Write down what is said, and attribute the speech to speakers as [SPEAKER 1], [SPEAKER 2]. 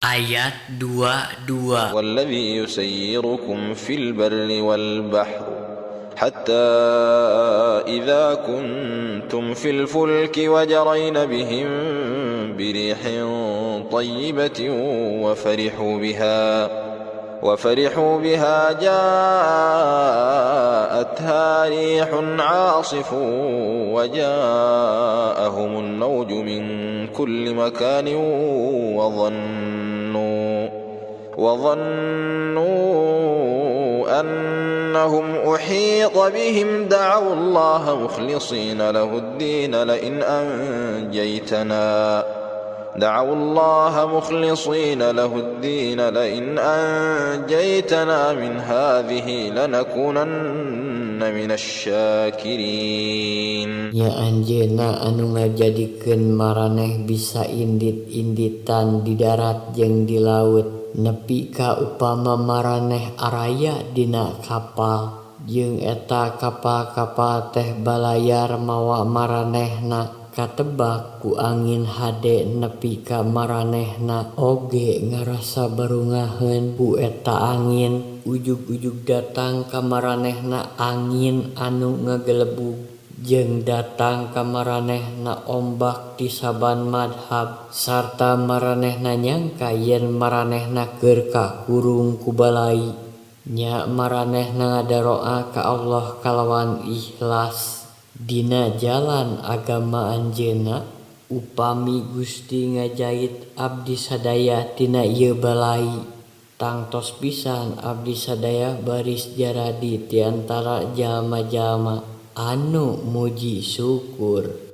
[SPEAKER 1] Ayat 22.
[SPEAKER 2] والذي يسيركم في البر والبحر حتى إذا كنتم في الفلك وجرين بهم بريح طيبة وفرحوا بها جاءتها ريح عاصف وجاءهم الموج من كل مكان وظنوا أنهم أحيط بهم دعوا الله مخلصين له الدين لئن أنجيتنا دعوا الله مخلصين له الدين لئن أنجيتنا من هذه لنكونن من الشاكرين.
[SPEAKER 1] Nya Anjeunna anu ngajadikeun maraneh bisa indit-inditan di darat jeung di laut nepi ka upama maraneh araya dina kapal jeung eta kapal-kapal teh balayar mawa maranehna katebak ku angin hade nepi ka maranehna oge ngarasa barungaheun ku eta angin ujug-ujug datang ka maranehna angin anu ngagelebug jeung datang ka maranehna ombak ti saban madhab sarta maranehna nyangka yen maranehna keur kakurung ku balai nya maranehna ngadaroa ka Allah kalawan ikhlas dina jalan agama Anjeunna upami Gusti ngajait abdi sadaya tina ieu balai tangtos pisan abdi sadaya baris jaradi ti antara jalma-jalma anu muji syukur.